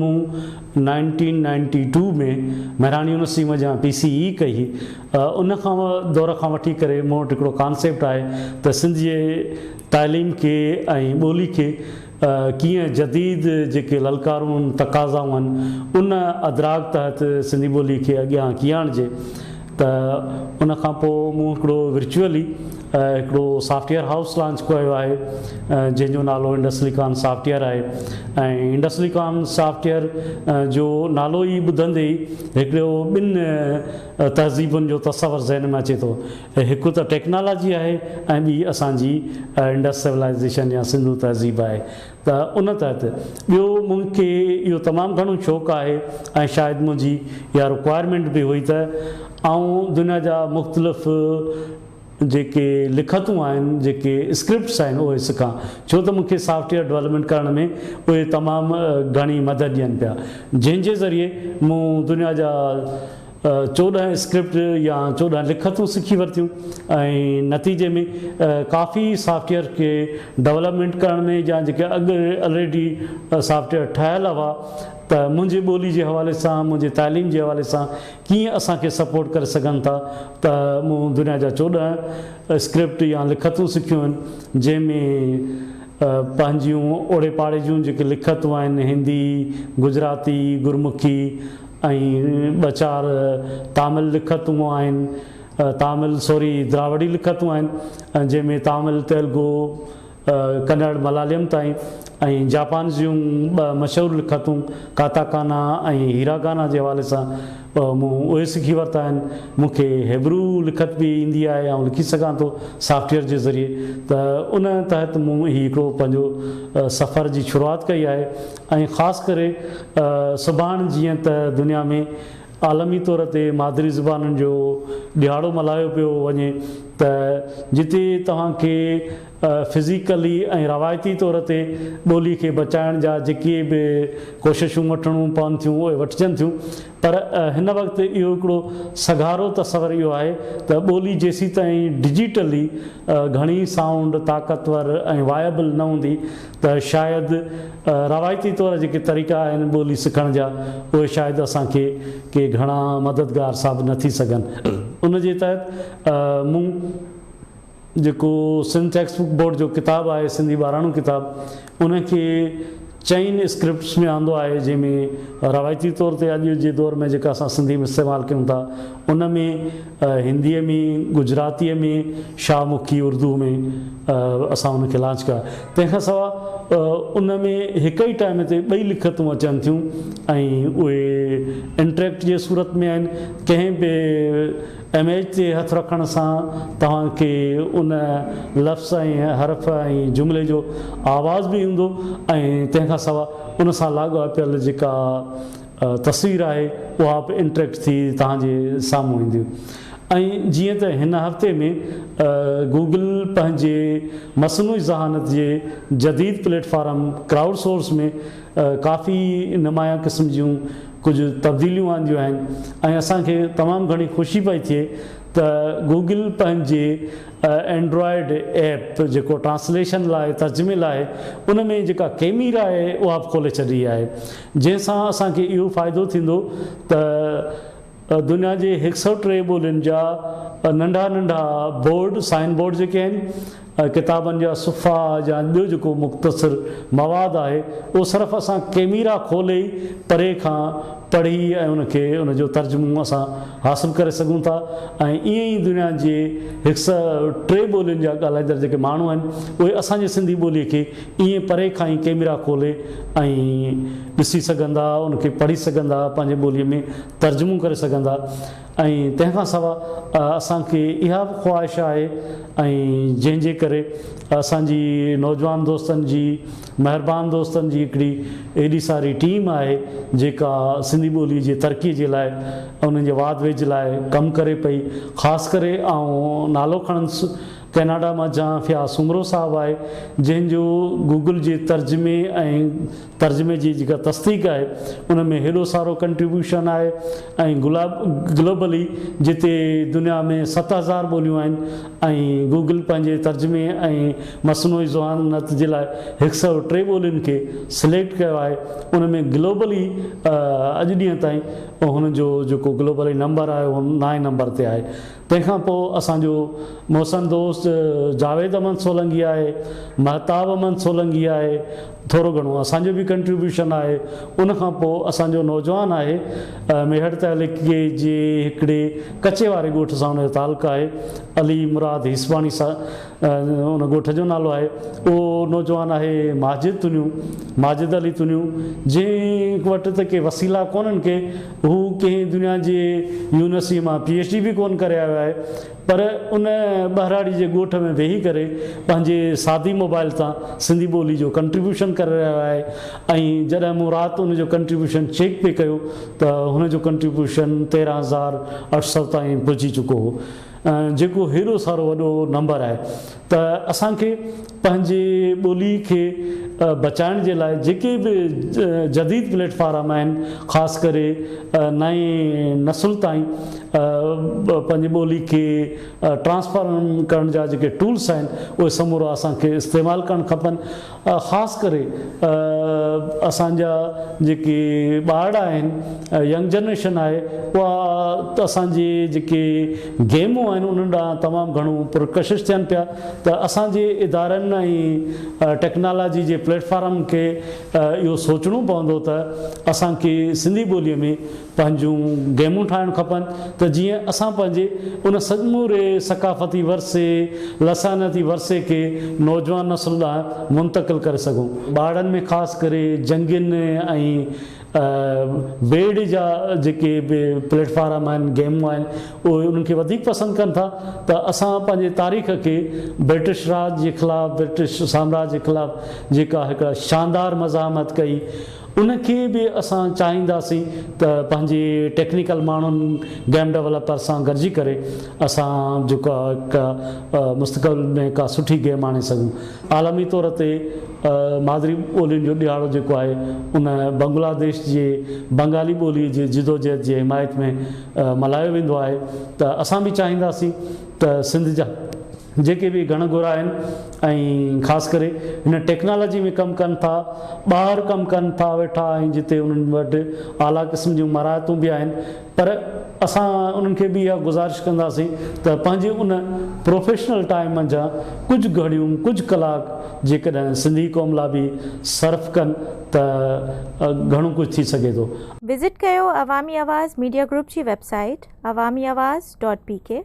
مون 1992 ۾ مهراڻ يونيورسٽي منجهان پي سي اي ڪئي هئي. ان کان دور کان وٺي ڪري مون وٽ هڪڙو ڪانسيپٽ آهي ته سنڌ جي تعليم کي ۽ ٻولي کي ڪيئن جديد جيڪي للڪارون تقاضائون آهن ان ادراڪ تحت سنڌي ٻولي کي اڳيان ڪيئن آڻجي ته ان کان پوء مون هڪڙو ورچوئلي هڪڙو سافٽ ويئر هائوس لانچ ڪيو آهي جنهن جو نالو انڊسليڪان سافٽ ويئر آهي ۽ انڊسليڪان سافٽ ويئر جو نالو ئي ٻڌندي ئي هڪڙو ٻن تهذيبن جو تصور ذهن ۾ اچي ٿو هڪ ته ٽيڪنالاجي آهي ۽ ٻي اسان جي انڊس سولائيزيشن يا سنڌو تهذيب آهي ته ان تحت ٻيو مون کي اهو تمام گهڻو شوق آهي ۽ شايد منهنجي اها رڪوائرمينٽ به هئي ته آئون دنيا جا مختلف جيڪي لکتون آهن جيڪي اسڪرپٽس آهن اهي سکان ڇو ته مون کي سافٽ ويئر ڊولپمينٽ ڪرڻ ۾ اهي تمام گهڻي مدد ڏين پيا جنهن جي ذريعي مون دنيا جا 14 اسڪرپٽ يا 14 لکتون سکي ورتيون ۽ نتيجي ۾ ڪافي سافٽ ويئر کي ڊولپمينٽ ڪرڻ ۾ يا جيڪي اڳ الريڊي سافٽ ويئر ٺهيل هئا ته منهنجي ٻولي جي حوالي سان منهنجي تعليم جي حوالي سان ڪيئن اسان کي سپورٽ ڪري سگهن ٿا ته مون دنيا جا 14 اسڪرپٽ يا لکتون سکيون آهن جنهن ۾ پنهنجيون اوڙي پاڙي جون جيڪي لکتون آهن هندي، گجراتي، گرمکي ۽ ٻه چار تامل لکتون آهن تامل سوري دراوڙي لکتون آهن جنهن ۾ تامل، تيلگو، ڪنڙ، ملاليم تائين ۽ جاپان جون ٻه مشهور لکتون ڪاتاڪانا ۽ هيراگانا جي حوالي سان مون اهي سکي ورتا آهن. مون کي هيبرو لکت به ايندي آهي آئون لکي سگهان ٿو سافٽ ويئر جي ذريعي ته ان تحت مون هي هڪڙو پنهنجو سفر جي شروعات ڪئي آهي ۽ خاص ڪري سڀاڻ جيئن ته دنيا ۾ عالمي طور تي مادري زبانن جو ڏهاڙو ملهايو پيو وڃي ته جتي توهان کي فزيڪلي ۽ روايتي طور تي ٻولي کي بچائڻ جا جيڪي به ڪوششون وٺڻون پون ٿيون اهي وٺجن ٿيون پر هن وقت اهو هڪڙو سگهارو تصور اهو آهي ته ٻولي جيسيتائين ڊجيٽلي گهڻي سائونڊ، طاقتور ۽ وائبل نه هوندي ته شايد روايتي طور جيڪي طريقا آهن ٻولي سکڻ جا اهي شايد اسان کي ڪي گهڻا مددگار ثابت نه ٿي سگهن. ان جي تحت مون جيڪو سنڌ ٽيڪسٽ بڪ بورڊ جو ڪتاب آهي سنڌي ٻاراڻو ڪتاب ان کي چئن اسڪرپٽس ۾ آندو آهي جنهن ۾ روايتي طور تي اڄ جي دور ۾ جيڪا اسان سنڌي ۾ استعمال ڪيون ٿا ان ۾ هنديء ۾ گجراتيء ۾ شاهه مکي اردوء ۾ اسان ان کي لانچ ڪيو آهي. تنهن کان سواء ان ۾ هڪ ئي ٽائيم تي ٻئي لکتون اچن ٿيون ۽ اهي انٽريڪٽ جي صورت ۾ آهن. ڪنهن به اميج تي هٿ رکڻ سان توهان کي ان لفظ ۽ حرف ۽ جملي جو آواز به ايندو ۽ تنهن کان سواء ان سان لاڳاپيل جيڪا تصوير آهي اها به انٽريڪٽ ٿي توهان جي سامهون ايندي ۽ جيئن ته هن هفتي ۾ گوگل پنهنجي مصنوعي ذهانت جي جديد پليٽ فارم ڪرائوڊ سورس ۾ ڪافي نمايان قسم جون ڪجهه تبديليون آنديون آهن ۽ اسان کي تمام گهڻي خوشي پئي ٿئي ته گوگل پنهنجي اينڊرائيڊ ايپ جيڪو ٽرانسليشن لاء ترجمي لاء ان ۾ جيڪا ڪيميرا آهي اها به کولي ڇڏي آهي جنهن سان اسان کي اهو فائدو ٿيندو ته دنيا جي هڪ سئو ٽي ٻولين جا ننڍا ننڍا بورڊ سائن بورڊ جيڪي آهن ڪتابن جا صفحا يا ٻيو جيڪو مختصر مواد آهي اهو صرف اسان ڪيميرا کولي ئي پري کان پڙهي ۽ ان کي ان جو ترجمو اسان حاصل ڪري سگهون ٿا ۽ ائين ئي دنيا جي هڪ سئو ٽي ٻولين جا ڳالهائيندڙ جيڪي ماڻهو آهن اهي اسان جي سنڌي ٻولي کي ائين پري کان ئي ڪيميرا کولي ۽ ڏسي سگهندا ان کي پڙهي سگهندا پنهنجي ٻولي ۾ ترجمو ڪري سگهندا ۽ تنهن کان سواء اسان کي اها به خواهش آهي ۽ جنهن جي ڪري اسان جي نوجوان دوستن جي مهربان دوستن جي هڪڙي ايڏي ساري ٽيم آهي جيڪا سنڌي ٻولي جي ترقي جي لاء انهن جي واڌ ويجهه لاء ڪم ڪري پئي خاص ڪري آئون نالو کڻندس ڪئناڊا منجهان فياض سومرو صاحب آهي جنهن جو گوگل جي ترجمي ۽ ترجمي جي جيڪا تصديق آهي ان ۾ هيڏو سارو ڪنٽريبيوشن آهي ۽ گلوبلي جتي دنيا ۾ 7000 ٻوليون آهن ۽ گوگل پنهنجي ترجمي ۽ مصنوعي ذهانت جي لاء 103 ٻولين کي سليڪٽ ڪيو آهي ان ۾ گلوبلي اڄ ڏينهن تائين هن جو جيڪو گلوبلي نمبر آهي اهو نائين نمبر تي آهي. تنهن کان پوء اسان جو محسن دوست جاويد احمد سولنگي آهي، مهتاب احمد سولنگي آهي، ٿورو گهڻو اسان جو به ڪنٽريبيوشن آهي. ان کان پوء اسان جو نوجوان آهي ميهڙ تعلقي جي هڪڙي ڪچي واري ڳوٺ سان ان جو تعلق آهي علي مراد هيسباڻي ان ڳوٺ جو نالو آهي. اهو نوجوان آهي ماجد تنيو، ماجد علي تنيو، جنهن وٽ ته ڪي وسيلا ڪونهن ڪي هو ڪنهن دنيا جي يونيورسٽي مان پي ايڇ ڊي به ڪونه ڪري آيو آهي پر ان ٻهراڙي جي ڳوٺ ۾ ويهي ڪري پنهنجي سادي موبائل تان سنڌي ٻولي جو ڪنٽريبيوشن ڪري رهيو آهي ۽ جڏهن مون رات ان جو ڪنٽريبيوشن چيڪ پئي ڪيو ته هن جو ڪنٽريبيوشن 13,800 تائين پهچي چڪو هو. جيڪو هيڏو سارو وڏو نمبر آهي ته اسان کي پنهنجي ٻولي کي بچائڻ جي لاء جيڪي به جديد پليٽ فارم آهن خاص ڪري نئين نسل تائين پنهنجي ٻولي کي ٽرانسفارم ڪرڻ جا جيڪي ٽولس آهن اهي سمورا اسان کي استعمال ڪرڻ کپن خاص ڪري اسان جا جيڪي ٻارڙا آهن ينگ جنريشن آهي اها اسان جي جيڪي گيمون آهن انهن ڏانهن تمام گهڻو پرڪشش ٿين پيا ته اسان جي ادارن ۽ ٽيڪنالاجي جي پليٽ فارم کي اهو سوچڻو پوندو ته اسان کي سنڌي ٻولي ۾ پنهنجون گيمون ٺاهڻ کپن ته جيئن اسان پنهنجي ان سموري ثقافتي ورثي، لسانياتي ورثي کي نوجوان نسل ڏانهن منتقل ڪري سگهون. ٻارڙن ۾ خاص ڪري جنگين ۽ ويڙهه جا جيڪي به پليٽ فارم آهن، گيمون آهن، اهي انهن کي وڌيڪ پسند ڪن ٿا ته اسان پنهنجي تاريخ کي برٽش راڄ جي خلاف، برٽش سامراج جي خلاف جيڪا هڪ شاندار مزاحمت ڪئي، ان کي به اسان چاهينداسين ته پنهنجي ٽيڪنيڪل ماڻهن گيم ڊولپر سان گڏجي ڪري اسان جيڪو هڪ مستقبل ۾ ڪا سٺي گيم آڻي سگهون. عالمي طور تي مادري ٻولين جو ڏهاڙو جيڪو آهي ان بنگلاديش جي بنگالي ٻولي جي جدوجهد جي حمايت ۾ ملهايو ويندو آهي ته اسان به چاهينداسين ته سنڌ جا جيڪي به گهڻ گهرا آهن ۽ خاص ڪري هن ٽيڪنالاجي ۾ ڪم ڪن ٿا ٻاهر ڪم ڪن ٿا ويٺا ۽ جتي انهن وٽ اعليٰ قسم جون مراعتون به آهن پر اسان انهن کي به اها گذارش ڪنداسين ته پنهنجي ان پروفيشنل ٽائيم منجهان ڪجهه گهڙيون ڪجهه ڪلاڪ جيڪڏهن سنڌي قوم لاء به صرف ڪن ته گهڻو ڪجهه ٿي سگهي ٿو. وزٽ ڪيو عوامي آواز ميڊيا گروپ جي web site Awami Awaz dot P K.